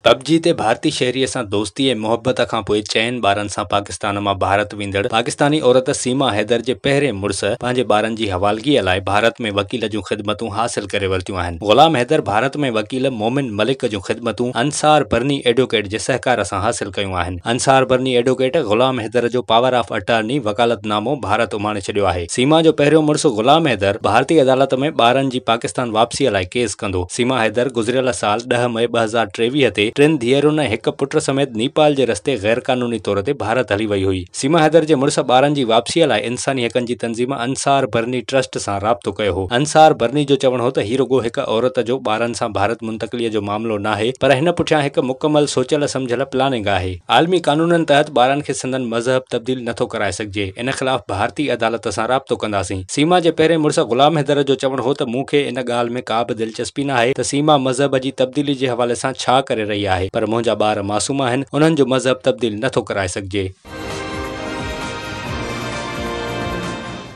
Pub جي تي ڀارتي شهريء سان دوستي ۽ محبت کانپوء چئن ٻارن سان پاڪستان مان ڀارت ويندڙ پاڪستاني عورت سيما حيدر جي پهرين مڙس پنهنجي ٻارن جي حوالگيء لاء ڀارت ۾ وڪيل جون خدمتون حاصل ڪري ورتيون آهن. غلام حيدر ڀارت ۾ وڪيل مومن ملڪ جون خدمتون انصار برني ايڊووڪيٽ جي سهڪار سان حاصل ڪيون آهن. انصار برني ايڊووڪيٽ غلام حيدر جو پاور آف اٽارني وڪالت نامو ڀارت اماڻي ڇڏيو آهي. سيما جو پهريون مڙس غلام حيدر ڀارتي عدالت ۾ ٻارن جي پاڪستان واپسيء لاء ڪيس ڪندو. سيما حيدر گذريل سال 10 مئي 2023 تي ٽن ڌيئرن ۽ هڪ پٽ سميت نيپال جي رستي غيرقانوني طور تي ڀارت هلي وئي هئي. سيما حيدر جي مڙس ٻارن جي واپسيء لاء انساني حقن جي تنظيم انصار برني ٽرسٽ سان رابطو ڪيو هو. انصار برني جو چوڻ هو ته هي رڳو هڪ عورت جو ٻارن سان ڀارت منتقليء جو معاملو ناهي پر هن پٺيان هڪ مڪمل سوچيل سمجهيل پلاننگ آهي. عالمي قانونن تحت ٻارن کي سندن مذهب تبديل نٿو ڪرائي سگهجي، ان خلاف ڀارتي عدالت سان رابطو ڪنداسين. سيما جي پهرين مڙس غلام حيدر جو چوڻ هو ته مون کي ان ڳالهه ۾ ڪا به دلچسپي ناهي ته سيما مذهب جي تبديلي جي حوالي سان ڇا ڪري رهي آهي پر منهنجا ٻار معصوم آهن، انهن جو مذهب تبديل نٿو ڪرائي سگهجي.